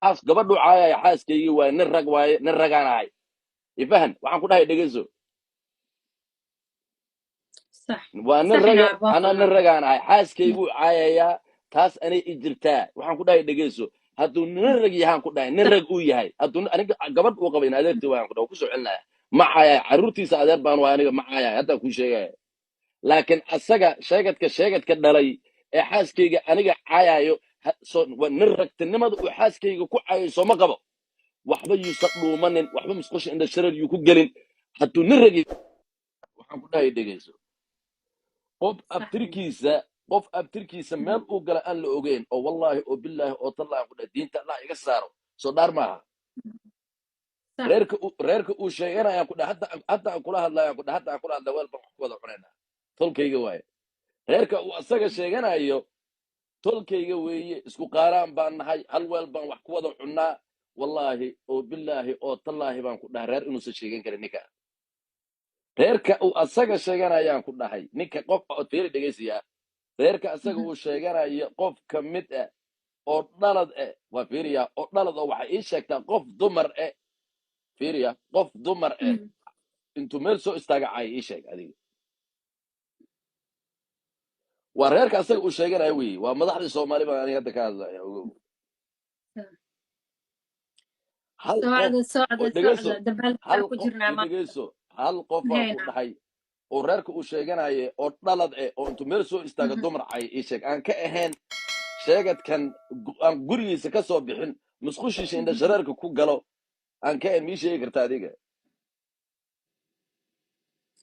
Xaas gabadhu caayaya xaaskaygii waaye. Nin rag waaye, nin ragaan ahay. Ifahan waxaan ku dhahay, dhegeyso. Sax. Waa nin Sax. raga. Inaad waa Anaa nin ragaan ahay, xaaskayguu caayayaa, taas anay i jirtaa. Waxaan ku dhahay, dhegeyso, hadduu nin rag yahaan ku dhahay, nin rag uu yahay, hadduu aniga gabadh uu qaba in adeertii waan ku dhahay, ku soo celinaya. Ma caayaya carruurtiisa, adeer baan waay, aniga ma caayaya haddaan kuu sheegaya. Laakiin asaga sheegadka dhalay ee xaaskayga aniga caayayo, waa nin ragtinimada uu xaaskayga ku caayayo sooma qabo. Waxba yuusan dhuumanin, waxba musqusha indha shareer yuu ku gelin. Hadduu nin rag, waxaan ku dhahay, dhegeyso, qof abtirkiisa meel uu gala aan la ogeyn oo wallaahi oo bilaahi oo tallaahi ku dhahay, diinta Allah iga saaro, soo dhaar maaha. Sax. Reerka uu sheeganayaan ku dhahay, hadda aan kula hadlayaan ku dhahay, hadda aan kula hadlay, weel baan wax ku wada cunaynaa, tolkayga waaye. Reerka uu asaga sheeganayo tolkayga weeye, isku qaaraan baan nahay, hal weel baan wax ku wada cunnaa. Wallaahi oo bilaahi oo tallaahi baan ku dhahay, reer inuusan sheegan karin ninka. Reerka uu asaga sheeganayaan ku dhahay, ninka qof oo fiiri, dhegeysiyaa, reerka asaga uu sheeganayo qof ka mid ah oo dhalad eh, waa fiiriya, oo dhalad oo waxay ii sheegtaa qof dumar eh, fiiriya, qof dumar eh intuu meel soo istaaga cay, ii sheeg adiga. Waa reerka asaga uu sheeganayo weeye, waa madaxdii Soomaali baan aniga hadda ka hadlaya, ogow. Hal qof Socda, socda. Oo dhegeyso. Socda, dabaaldegaa Hal ku qof jirnaa i maanta. Dhegeyso, hal qof baan ku Hayna. dhahay oo reerka uu sheeganaye oo dhalad eh oo intuu meel soo istaaga dumar cay, ii sheeg, aan ka ahayn sheegadkan aan gurigiisa ka soo bixin, musqushiisa indha shareerka ku galo, aan ka ahayn, mii sheegi karta adiga?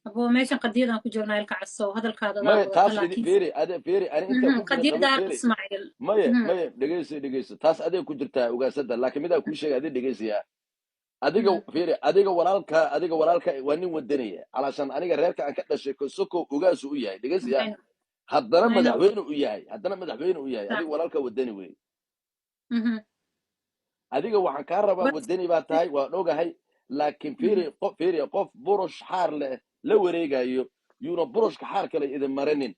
Aboo, meeshan qadiyadaan ku jirnaa, Ilka Casow, hadalkaada adaa Maya, wadata. Taas idi Laakiin fiiri, ade fiiri, ani intaa ku jira qabi qadiyadaan fiiri. Ismaaciil. Maye, maye, dhegeyso, dhegeyso, taas adeeg ku jirtaa ugaasada, laakiin midaa kuu sheegay, adii dhegeysayaa adiga. Fiiri, adiga walaalka waa nin wadanaya, calaashan aniga reerka aan ka dhashay kosoko ugaasu u yahay, dhegeysayaa. I know. Haddana I know. madaxweyne u yahay, haddana madaxweyne u yahay. Adiga walaalka wadani wey. Adiga waxaan kaa rabaa, wadani baa tahay, waan ogahay, laakiin fiiri, qof, fiiri, qof burush xaar leh la wareegayo yuuna burushka xaar kale idin marinin.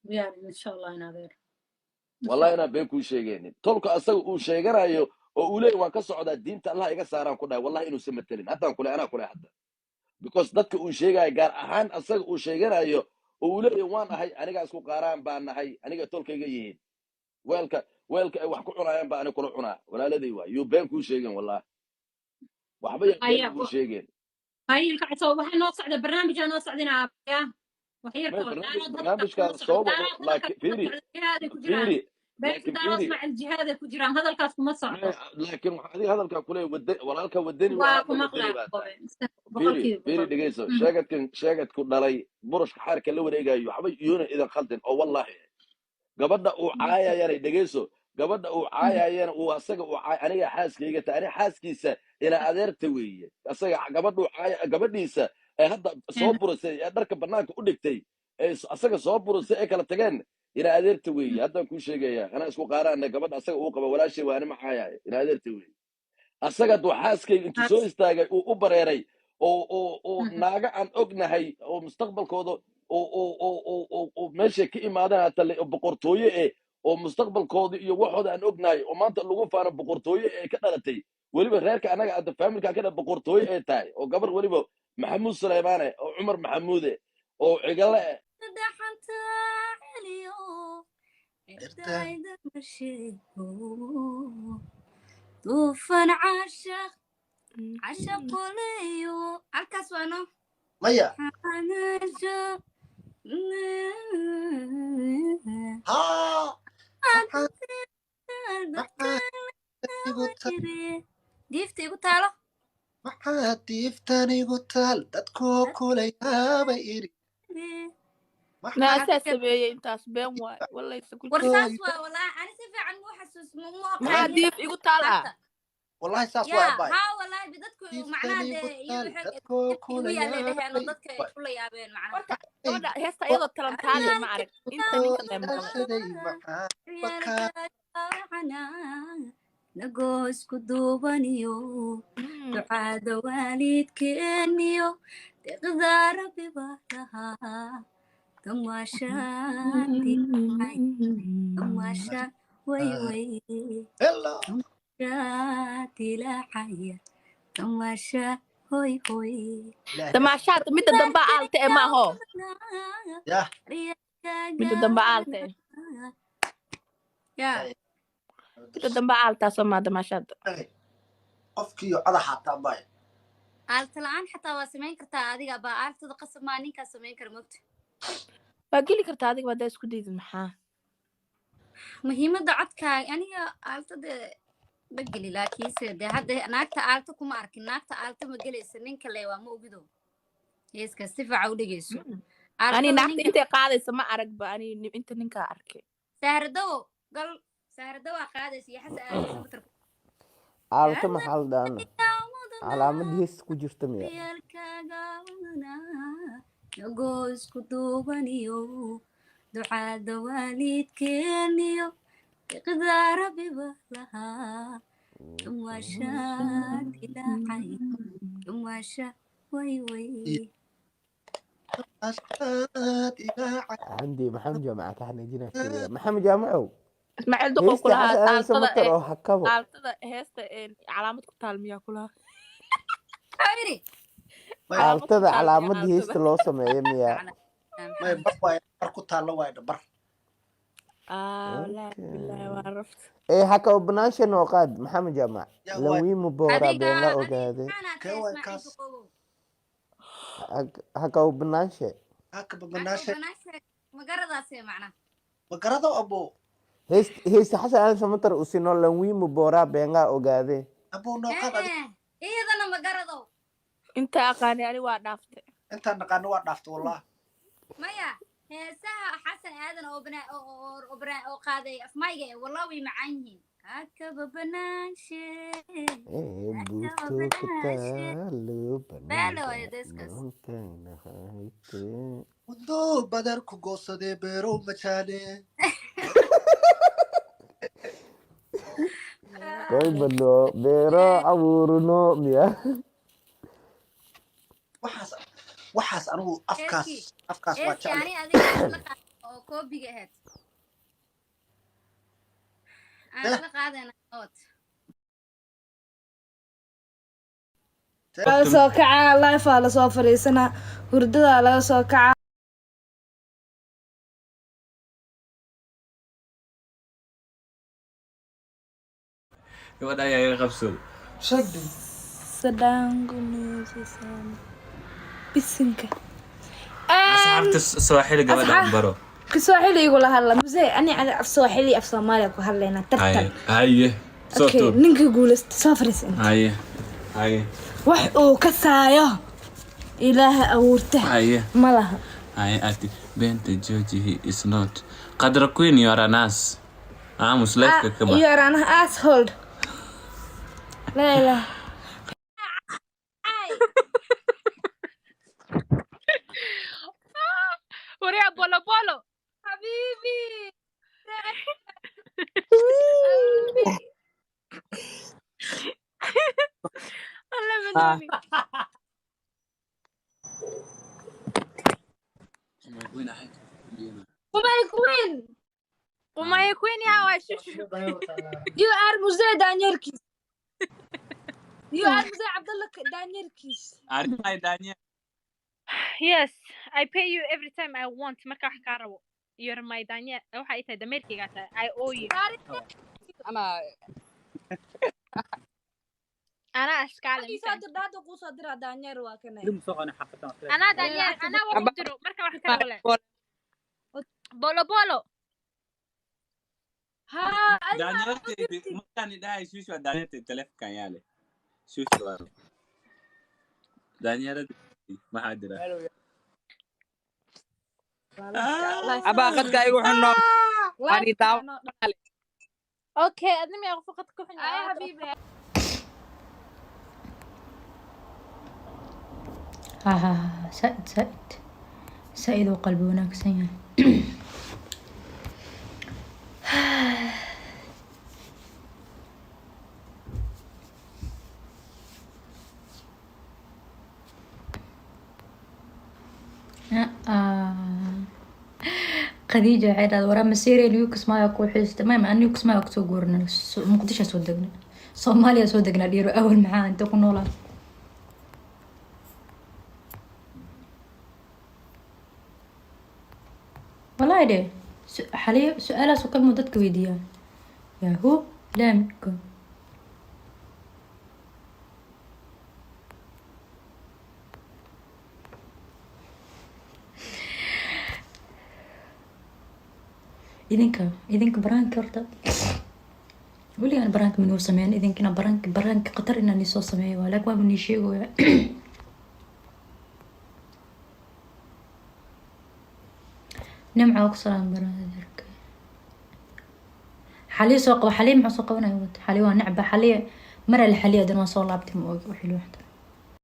Diyaar, insha Allah, in adeer, insha Wallahi Allah. inaan been kuu sheegaynin, tolka asaga uu sheeganayo oo uu leeyahy waan ka socdaa, diinta Allah iga saaraan ku dhahay, wallahi inuusan matelin haddaan kule, anaa kule hadda, because dadka uu sheegayo, gaar ahaan asaga uu sheeganayo oo uu leeyahy waan ahay, anigaa isku qaaraan baan nahay, aniga tolkayga yihiin, weelka ay wax ku cunayaan baa ani kula cunaa, walaaladay waay, yuu been kuu sheegeen, wallahi waxba yaan been Haya. kuu sheegeen. Hay, Ilka Casow, waxaa noo socda barnaamijaa noo socdina aabaya wax yar May ka hor barnaamij Daarood hadalka barnaamijkaan kuma socdo. soo wado. Daarood hadalkaas Laakiin kuma fiiri socdo, jihaaday ku jiraan. Fiiri, Beesha laakiin Daarood fiiri. Ismaaciil jihaaday ku jiraan, hadalkaas kuma socdo. May, laakiin waxaa adiga hadalkaa kuleeyahay, walaalka wadani waa Waa hadda ku wadani maqlaa baa tahay. qobe Fiiri. 100%. Fiiri, dhegeyso, sheegadkan sheegadku dhalay burushka xaarka la wareegayo, waxba yuuna idin khaldin oo wallahi gabadha uu caayayana, dhegeyso, gabadha uu caayayana, uu asaga uu caay, aniga xaaskayga ta, aniga xaaskiisa ila adeerta weeye. Asaga gabadhu caaya, gabadhiisa ee hadda soo burisay ee dharka banaanka u dhigtay ee asaga soo burisay ee kala tageen, ila adeerta weeye. Haddaan kuu sheegaya, anaa isku qaaraana, gabadha asaga uu qaba walaashay waa, ani ma caayayo, ila adeerta weeye. Asaga hadduu xaaskayga intuu soo istaagay uu u bareeray oo naaga aan ognahay oo mustaqbalkooda oo meeshay ka imaadeen hata boqortooye eh oo mustaqbalkooda iyo waxooda aan ognahay oo maanta lagu faano, boqortooye ee ka dhalatay, weliba reerka anaga hadda faamilka ka dha boqortooye ee tahay, oo gabar weliba Maxamuud Suleymaane oo Cumar Maxamuude oo Cigale eh. Dhaxanta celiyo cirdayda masheego, duufan caashaq cashaqoleyo halkaas waa no. Maya. Xanaasho. Haa, maxaa igu taal? Diifta igu taalo. Maxaa diiftan igu taal, dadkoo kula yaabay iri? Naasaa sameeyey intaas, been waay, walaysa ku War jiro. Saas waa, walaahi ani si fiican muu xasuus mu Maxaa aqaani. Diif igu taal ah. Hadda. Wallahi saas waa. Yaa Abay. Haa, walaahi dadku Diiftan macnaha igu dee iyo taal waxay dadkoo igu kula yaalay dheheen oo yaabay dadka ay kula yaabeen macnaha. Horta gabadha heesta iyadoo talantaaliya ma arag inta ninka lee maqlay. Ilaashaday maxaa bakaa. Nagoo isku duubaniyo ducaada waalidkeeniyo deeqda Rabbi baa lahaa, damaashaadi damaasha way way. Cayaar tamaasha, hoy hoy. Ilaahay. Damaashaad midda dambe aalte ee maaho. Yah. Midda dambe aalte. Yaa. Midda dambe aaltaa soo maa damaashaada. Qofkiiyo coda xataa bay. Aalta la-aan xataa waa samayn kartaa adiga baa aaltada qasab maa ninkaa samayn kara mogta. Waa geli kartaa adiga haddaa isku daydid maxaa. Muhiimadda codkaaga aniga aaltada ma geli, laakiinse dee hadda naagta aalta kuma arkin, naagta aalta ma gelaysa, ninka le waa ma ogido heeska si fiican u dhegeyso. Ani Aaltada naagta ninka intay qaadaysa ma aragba ani inta ninkaa arkay. Sahradawo gal, sahradawaa qaadaysa iyo xasa aadaysa matarku. Aalto maxaa la dhaana? Calaamad hees ku jirta miya? Nagoo isku duubaniyo ducaada waalidkeeniyo iqdaa rabbiba lahaa tumaashaad ilaacay tumaasha way way. Ashaad ilaaca. عندي محمد جامعة كحنا جينا في محمد جامعو. Ismaaciil duqow heesta kulahaa xasan aadan aaltada samatar ee oo hakabo. Aaltada heesta ee calaamad ku taal miyaa kulahaa? Maxaa yidhi? May. Calaamad ku aaltada taal miyaa calaamad aaltada? Heesta loo sameeyo miya? May bar waay, bar ku taallo waay dhabar. Ah, wallaahi billaahi waa rafta. Ee hakabo banaansha noo qaad maxamed jaamac. Yaa waay. Lawiimu booraa Adiga been la adiga ogaade. maxaanaad Kee tahay waay Ismaaciil kaas? Duqowow? Hakabo banaanshe. Haka Haka babanaashe. banaashe magaradaasee macnaha? Magarado abo. Heesta xasan aadan samatar usino lawiimu booraa beengaa ogaade. Abo noo qaad adiga. Ee, iyadana magaradow. Inta aqaanay ani waa dhaaftay. Intaan naqaano waa dhaaftay wallah. Maya, heesaha xasan aadan oo bana oo oo oo bana- oo qaaday afmayga ee wallah way macaan yihiin. Hakaba banaanshe. Ee Hakaba buurto ku banaanshe. taalo Baalo banaanka waayo deeskaas. noontayna hayte. Muddo badar ku goosadee beerow majaale. Koy badno beero abuurno miya? Waxaas anigu afkaas Heeskii afkaas waa heeskii jeclay. Ani adiga aan isla qaaday oo koobiga ahayd aan Eh. isla qaadayna ood. Laga soo kacaa lifea lasoo fadhiisanaa, hurdadaa laga soo kacaa. Gabadha ayaa iga qabsooday. Shagdi. Sadangu nuusasaan bisinka. Asxaabta Sooxili gabadha Asxaab- baro. Kiswahili igula hadla muse, ani adi af Sooxili af Soomaaliya ku hadlaynaa tartan. Haye haye, soo Okay. tuur. Ninka guuleysta soo fadhiisa inta. Haye haye. Wax uu ka saayo ilaaha abuurta Haye. ma laha. Haye, ati beenta jooji, he is not Qadra Queen, you are an ass, aamus lifeka ka bax. You are an asshole. Laa ilaaha. Waryaa bolo bolo. Habibi. Alla banooni. Qumay queen. Qumay queen yaa waa shushu. You are muse daanyarkiis. You are muse Cabdalla daanyarkiis. Arrimay daanya. Yes, I pay you every time I want. Marka wax kaa rabo. You're my danye. Waxa ay tahay dameerkaygaa tahay. I owe you. Anaa iskaale Soo misaan. dirda hadda kuu soo diraa daanyeer waa kanay. Anaa daanyeer. Anaa wax u diro. Marka wax ka rabo le. Bolo bolo. Haa, adiga Daanyartaydi markaan idhahay shushu waa daanyartaydi taleefankan yaale shushu waa daanyaradi maxaa jira? Abaa qadka igu xunno ani daawa. Okay, adna miyaa qof qad ku xun ay yahay? Habiibi. ها ها ها، سائد سائد سائد وقلبي wanaagsan yahay. Ah, Khadiija waxay dhahday, waraa masiire New Kismaayo ku xiista. Mayma aan New Kismaayo kusoo guurinay, Muqdisho soo degnay, Soomaaliya soo degnaa dhiiro. Awal maxaa inta ku noolaa? Wallahi de xaliyo su-aalahaas oo kale dadka weydiiyaa yahu laamiko. Idinka baraanka horta weligaan baraanka minuu sameyn. Idinkina baraanka khatar inaan isoo sameeyo waa, laakiin waaba nii sheegaya. Nimca ku salaam baraanka. Xaliyo soo qabo. Xaliyo maxaa soo qabanaya? Wata xaliyo waa necba. Xaliyo mara la xaliyo, haddana waa soo laabtay. Ma ogi wixii loo xidhay.